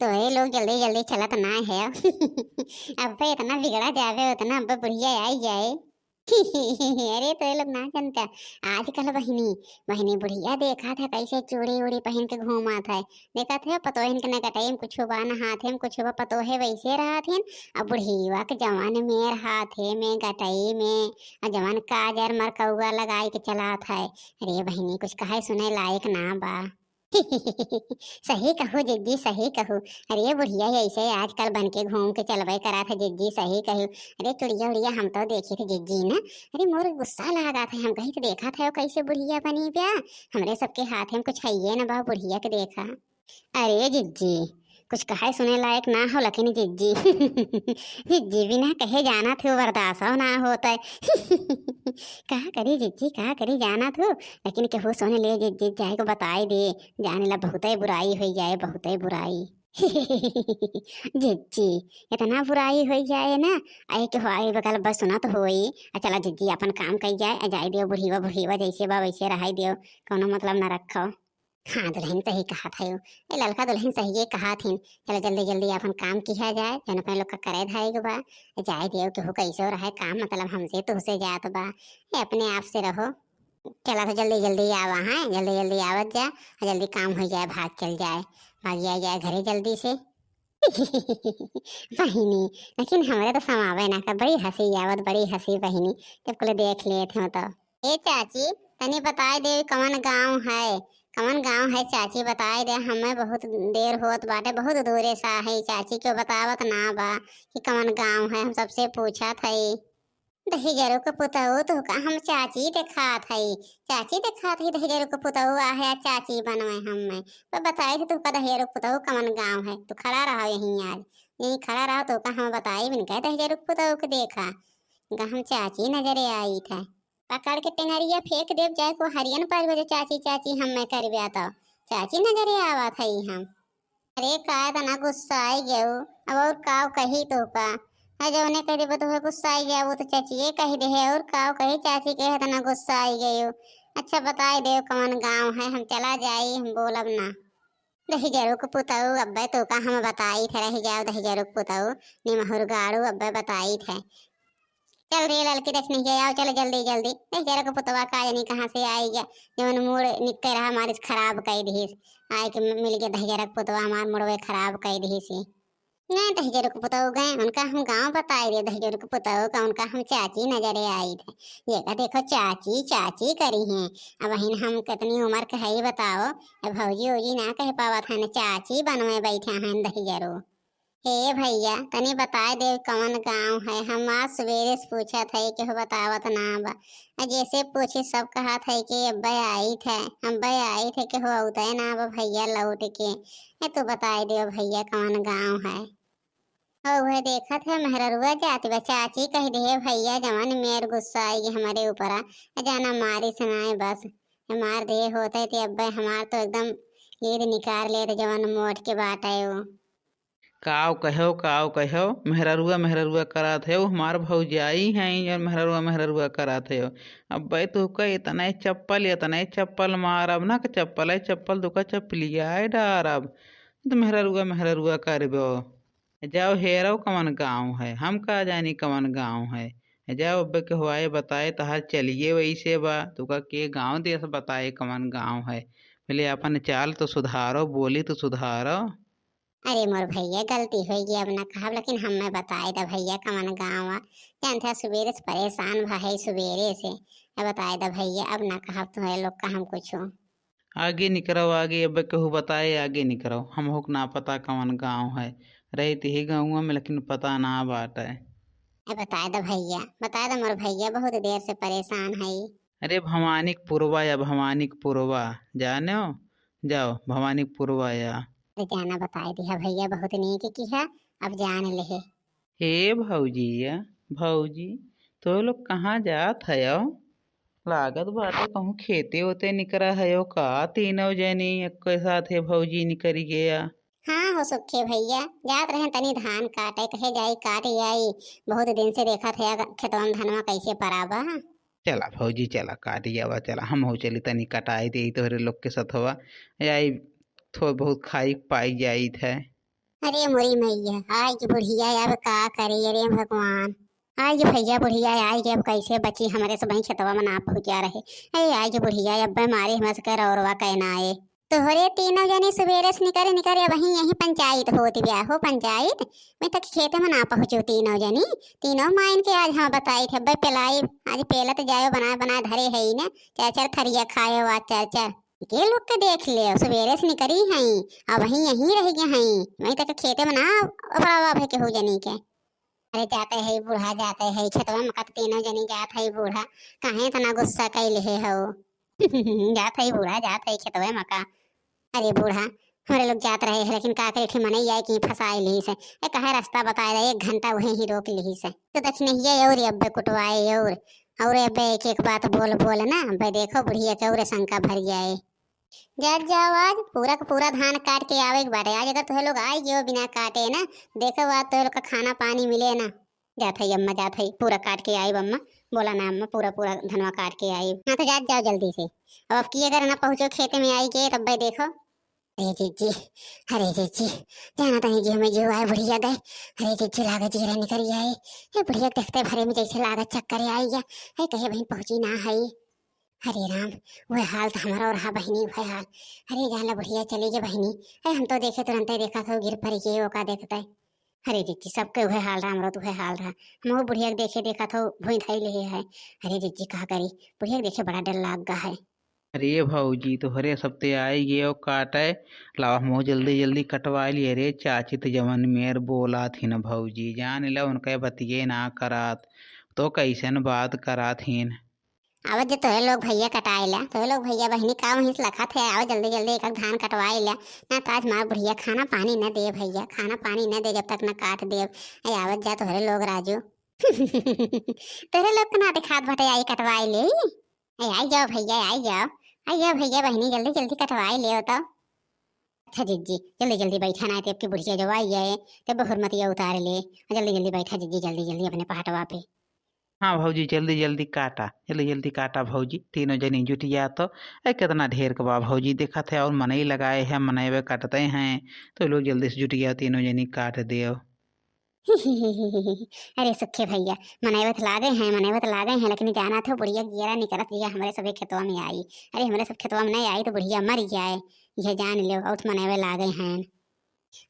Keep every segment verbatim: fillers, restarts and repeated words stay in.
तो ये लोग जल्दी जल्दी चलत ना है। अब इतना बिगड़ा जावे, उतना अब बुढ़िया आई जाए। अरे तो ये लोग ना जानता, आजकल बहिनी, बहिनी बुढ़िया देखा था कैसे चूड़ी उड़ी पहन के घूमा था। देखा थे पतोहन के न गटई में कुछ बा, न हाथे में कुछ बा, पतोहे वैसे रहा थे। अब बुढ़िया के जवान मेर हाथे में गटई में, और जवान काजर मरकौआ लगाई के चला था। अरे बहिनी, कुछ कहे सुने लायक ना बा। सही कहू जिज्जी, सही कहू। अरे बुढ़िया ऐसे आजकल बन के घूम के चलबे करा था जिज्जी, सही कहू। अरे चुड़िया उड़िया हम तो देखी थे जिज्जी ना। अरे मोर गुस्सा लागा था, हम कही थे देखा था कैसे बुढ़िया बनी प्या। हमरे सबके हाथ में कुछ है ये ना बा बुढ़िया के देखा। अरे जिज्जी, कुछ कहे सुने लायक ना हो लेकिन जिज्जी। जिज्जी बिना कहे जाना थे बर्दाश्त ना होता है। का करी जिज्जी, का करी जाना थे, लेकिन केहू सुन ले जिज्जी जाए को बताई दे। जाने ला बहुते बुराई होइ जाए, बहुते बुराई। जिज्जी, इतना बुराई होइ जाए ना, आए के हो आए बगल बस सुनत होई। आ चला जिज्जी अपन काम कई जाए, आ जाए दियो बुढ़ीवा, बुढ़ीवा जैसे बा वैसे रहाई दियो, कौनो मतलब ना रखो। हाँ दुल्हन सही कहा था, ए ललका दुल्हन सही ये कहा थी। चलो जल्दी जल्दी अपन काम किया जाए, जन अपने लोग का करे धाए के बा, जाए दियो केहू कैसे रहे काम, मतलब हमसे तुहसे जात बा, ए अपने आप से रहो। चला तो जल्दी जल्दी आवा, हाँ, जल्दी जल्दी आवत जा, और जल्दी काम हो जाए, भाग चल जाए, भाग जाए, जाए घरे जल्दी से। बहिनी, लेकिन हमरे तो समावे ना का, बड़ी हँसी आवत, बड़ी हँसी बहिनी, जब कुल देख लेत हो तो। ए चाची, तनी बताई दे कवन गाँव है, कवन गाँव है चाची, बताई दे, हमें बहुत देर होत बाटे, बहुत दूरे से है चाची, क्यों बतावत ना बा कि कवन गाँव है, हम सबसे पूछत है। दहिजरू के पुतऊ तोहका हम चाची देखात हई, चाची देखात हई, दहिजरू के पुतऊ आहे आ चाची बनवे हम्मे। पर बताई थी तोहका दहिजरू के पुतऊ कवन गाँव है, तू खड़ा रहो यहीं आज, यहीं खड़ा रहो, तोहका हम बताई बिन कहे दहिजरू के पुतऊ के देखा, गा हम चाची नजरे आई था। पकड़ के टेंगरिया फेंक देव जाए को हरियन पर जो चाची चाची हम्मे करब्या तो चाची नजरे आवत हई हम। अरे का इतना गुस्साई गयो, अब और काव कही तोहका। है जौने कह देबो तोहे गुस्साई गया, वो तो चाचिए कह दे है, और काव कही चाची के इतना गुस्साई गयो। अच्छा बताई दे कौन गाँव है, हम चला जाई, हम बोलब ना। दहिजरू के पुतऊ अब्बे तोहका हम बताई थे, रह जाओ दहिजरू के पुतऊ, निमहुर गाड़ू अब्बे बताई थे। चल रे ललकी दक्षिणिया, आओ चल जल्दी जल्दी। दहिजरू के पुतवा का जानी कहाँ से आई गया, जवन मूड निक्के रहा हमारे से खराब कई दिहिस। आए के मि-, मिल गया दहिजरू के पुतवा, हमार मूडवे खराब कई दिहिस। गए दहिजरू के पुतऊ गए, उनका हम गाँव बताई दे, दहिजरू के पुतऊ का उनका हम चाची नजरे आई थे। ये का देखो चाची, चाची करी हैं। अब हिन हम कितनी उम्र के हई बताओ, अब भौजी ओजी ना कह पावत हन, चाची बनवे बैठे हैं दहिजरू। हे भैया, तनी बताए देव कवन गाँव है? हम आज सुबेरे से पूछत है, केहू बतावत ना बा। आ जैसे पूछी सब कहत है कि अब्बे आइत है, अब्बे आइत है, केहू अउते ना बा भैया लौट के। ए तू बताए देव भैया कवन गाँव है? ओ वह देखत है मेहररुआ जात बा, चाची कह दे भैया जवन मेर गुस्सा आई हमरे ऊपरा, आ जाना मारी सुनाए बस। मार दे होते ते अब्बे हमार तो एकदम लीद निकार लेत जवन मोट के बाटे वो। काव कहो, काव कहो, मेहररुआ, मेहररुआ करत है, हमार भौजाई हैं, और मेहररुआ, मेहररुआ करत है। अब्बे तोहका इतने चप्पल, इतने चप्पल मारब ना कि चप्पल है, चप्पल तोहका चप्पलियाए डारब। तो मेहररुआ, मेहररुआ करबो। जाओ हेरो कवन गाँव है, हम का जानी कवन गाँव है। जाओ अब्बे के हुआए बताए, तहार चलिए वैसे बा, तोहका के गाँव देस बताए कवन गाँव है। पहले अपन चाल तो सुधारो, बोली तो सुधारो। अरे मोर भैया, गलती होइ गई, अब ना कहब, लेकिन हम्मे बताए द भैया कवन गाँव आ। जानत है सुबेरे से परेशान भा है सुबेरे से। अब बताए द भैया, अब ना कहब तुम्हारे लोग का हम कुछ। आगे निकरो, आगे, अब केहू बताए, आगे निकरो। हमहू के ना पता कवन गाँव है। रहित ही गाँव में, लेकिन पता ना बाटे। ए बताए द भैया, बताए द मोर भैया, बहुत देर से परेशान है। अरे भवानी के पुरवा या भवानी के पुरवा, जानो? जाओ भवानी के पुरवा या। अरे जाना बताए दिया भैया, बहुत नीक किहा, अब जान लेहे। हे भौजी या, भौजी, तो लोग कहाँ जात हयो? लागत बाटे कहूँ खेते ओते निकरा हयो का? तीनों जनी एक साथे भौजी निकरी गया। हाँ हो सुखे भैया, जात रहे तनी धान काटे, कहे जाई काट आई, बहुत दिन से देखत है खेतवा में धनवा कैसे परा बा। चला भौजी, चला काट आवा, चला हमहू चली तनी कटाई दे तोहरे लोग के सथवा, आई थोड़ बहुत खाई पाई जाइत है। अरे मोरी मैया, आइ गी बुढ़िया, अब का करी? अरे भगवान, आइ गी भइया बुढ़िया, आइ गी, अब कइसे बची? हमरे सबहीं खेतवा मा ना पहुँचा रहे। अरे आइ गी बुढ़िया, अब्बै मारे हमरे सबके रौरवा कहना आए। तोहरे तीनों जनी सुबेरे से निकरे निकरे अबहीं यहीं पंचायत होत बिया हो, पंचायत। मैं तक खेते मा ना पहुँचू तीनों जनी। तीनों माइन के आज हम बताई थे, अब्बै पेलाई, आज पेलत जायो, बनाए बनाए धरे है ही ने, चार चार थरिया खाए वा चार चार। के लोग के देख ले, सुबेरे से निकरी हई, अबहीं यहीं रहि गए हई, वहीं तक खेते मा ना उपरावा भे केहू जनी के। अरे जाते है बूढ़ा, जाते है खेतवा मा, कत तीनों जनी जात है बूढ़ा, काहे इतना गुस्सा कइ लेहे हो? जात है बूढ़ा, जात है खेतवा मा का। अरे बूढ़ा, हमरे लोग जात रहे हैं, लेकिन का करे, ठे मनई आए कि फंसाए लिहिस है। ए, कहे रास्ता बताए रहे, एक घंटा वहीं ही रोक लिहिस है। तो दखिनहिया और अब्बै कुटवाए और, और अब्बै एक एक बात बोल बोल ना, अब्बै देखो बुढ़िया के और शंका भर जाए। जात जाओ, आज पूरा का पूरा धान काट के आवे के बाटे। आज अगर तोहे लोग आइ गयो बिना काटे ना, देखो आज तोहे लोग का खाना पानी मिले ना। जात है अम्मा, जात है, पूरा काट के आइब अम्मा। बोला ना अम्मा, पूरा पूरा धनवा काट के आइब। हाँ तो जात जाओ जल्दी से। अब, अब की अगर ना पहुँचो खेते मा आइ गए तब्बै देखो। अरे जिज्जी, अरे जिज्जी, जाना तनी गेहूँ मा गेहूँ आए बुढ़िया गए। अरे जिज्जी, लागे जीरा निकरी आए। ए बुढ़िया के देखते भरे मा जैसे लागे चक्कर आइ गया। ए कहे बहिन पहुँची ना है। हरे राम, वह हाल तो हमारा और हा बहिनी, वह हाल। अरे जान ला बुढ़िया चली गई बहिनी। अरे हम तो देखे तुरंते देखा थो गिर पड़ी गई ओका देखते। अरे जिज्जी, सबके वह हाल रहा, हमरो तो वह हाल रहा। हम वो बुढ़िया के देखे देखा थो भुई धई लेहे है। अरे जिज्जी का करी, बुढ़िया के देखे बड़ा डर लाग गा है। अरे भौजी, तोहरे सब ते आइ गयो काटे, लावा हमहू जल्दी जल्दी कटवाइ लिए। अरे चाची तो जवन मेर बोलात ही न भौजी, जान ला उनके बतिये ना करात, तो कइसन बात करात हीन। आवत जे तोहे लोग भइया कटाए ला, तोहे लोग भइया बहिनी का वहीं से लखत है, आवत जल्दी जल्दी एक एक धान कटवाए ला, ना तो आज मार बुढ़िया खाना पानी न दे भइया, खाना पानी न दे जब तक न काट देब। ए आवत जा तोहरे लोग राजू। तोहरे लोग के ना दिखात बाटे, आई कटवाए ले। ए आई जाओ भइया, आई जाओ, आई जाओ भइया बहिनी, जल्दी जल्दी कटवाए ले हो तो। अच्छा जिज्जी, जल्दी जल्दी बैठा ना, तेब की बुढ़िया जो आई है, तेब हुरमतिया उतार ले, जल्दी जल्दी बैठा जिज्जी, जल्दी जल्दी अपने पहाटवा पे। हाँ भौजी, जल्दी जल्दी काटा, जल्दी जल्दी काटा भौजी, तीनों जनी जुटिया तो। ए, कितना ढेर के बा भौजी, देखत है और मनई लगाए हैं, मनई वे काटते हैं, तो लोग जल्दी से जुटिया, तीनों जनी काट देव। अरे सुखे भइया, मनई वे तो लागे हैं, मनई वे तो लागे हैं, लेकिन जाना थो बुढ़िया गियरा निकरत जिया हमरे सबे खेतवा मा आई। अरे हमरे सब खेतवा मा नहीं आई तो बुढ़िया मर जाए, यह जान लो, और मनई वे लागे हैं।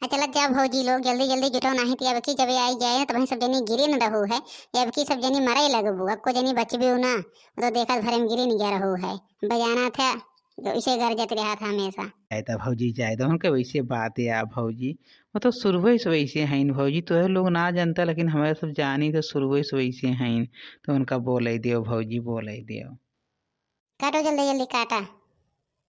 आ चलत जाओ भौजी लोग, जल्दी जल्दी जुटो, नाहीं तो अब की जब आई जाए ना, तब सब जनी गिरे न रहू है, अब की सब जनी मरे लगबू, अब को जनी बचबू ना, वो तो देखत भरे मा गिरे न गया रहू है। बजाना था, जो इसे गरजत रहा था हमेशा। जाए दा भौजी, जाए दा, उनके वैसे बात या भौजी, वो तो शुरुए से वैसे हैं भौजी, तो लोग ना जानता, लेकिन हमारे सब जानी तो शुरुए से वैसे हैं, तो उनका बोले दियो भौजी, बोले दियो। काटो जल्दी जल्दी काटा।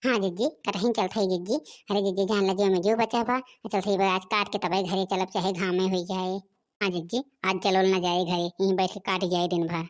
हाँ जिज्जी, कटहिन चलत है जिज्जी। अरे जिज्जी, जान लगे में जो बचा बा, चलत है आज काट के तबे घरे चलब, चाहे घामे हुई जाए। हाँ जिज्जी, आज चलोल ना जाए घरे, यहीं बैठ के काट जाए दिन भर।